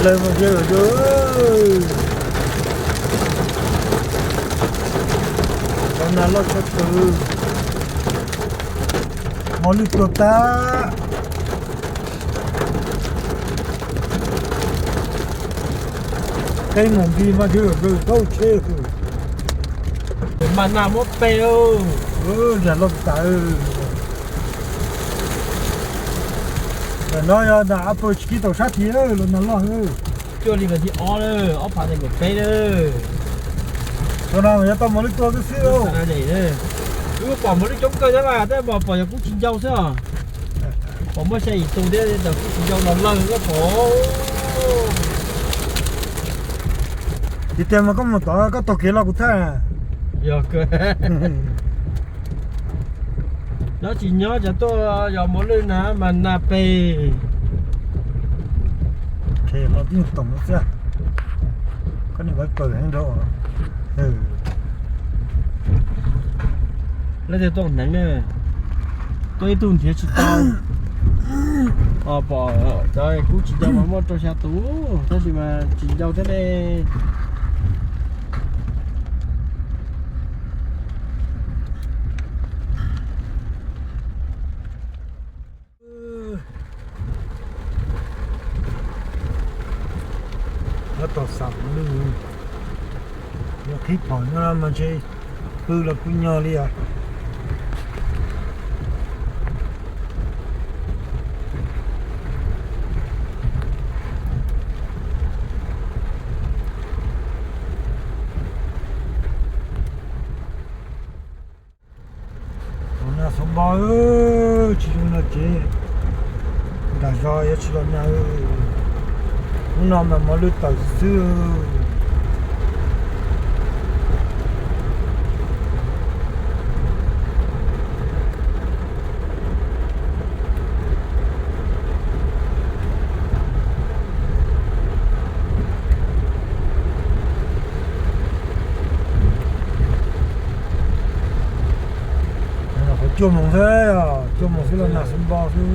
Lawv mas yog, cov nas loj tshaj plaws, mos lwj tuag tag. Qeb mus nti mas yog, taub tsheb, mas nas muab pe, zam loj tas. Tam no yog nas ab pawg tsis kib tau sab tid, los nas loj. Cuaj li vas thib ob, ob phav nees nkaum peb na. Ua no mas yuav tau mos lwj tuag xwb xwb. Wb pom mos lwj coob kawg thiab mas, tab mas pom yog kub tsis ncau xwb os. Pom muaj xya yim tus thiab, tab kub tsis ncau los lawg koj pom. Tiag tiag mas koj mus tod koj taug kev los kuv thaj. Yog kawg. Nyob tsis nyob cov tuaj yos mos lwj na mas nas pes. Los tib toom xwb. Koj niam koj pawg heev nrau. Lawv tias tuaj hneev na, tuaj ib tug nrhiav tsis tau. Pom cov kub tsis ncau mas muaj rau xya tus, tab sis mas tsis ncau thiab ne. Nyob tom xam lwj, yog qhib phom nyob no mas ntshe pw los kuj nyog li os. Nas xuv npo, tsis zoo no ces nram zos yuav tsis los nas. Hnub no mas mos lwj tawm xwb. Qhov cuaj moos xwb, cuaj moos xwb los nas xuv npo xwb.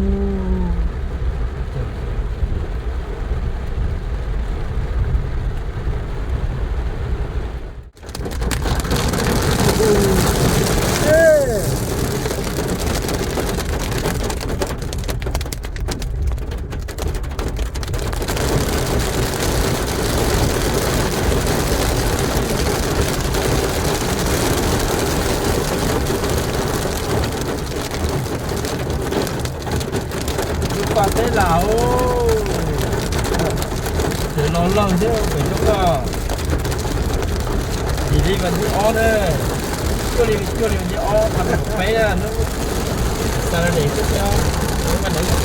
Lub pas teb las, tseem los lawg thiab pem roob no. Yim li vas thib ob na, cuaj li, cuaj li vas thib ob, phav nees nkaum peb na, hnub xa na, phav nees nkaum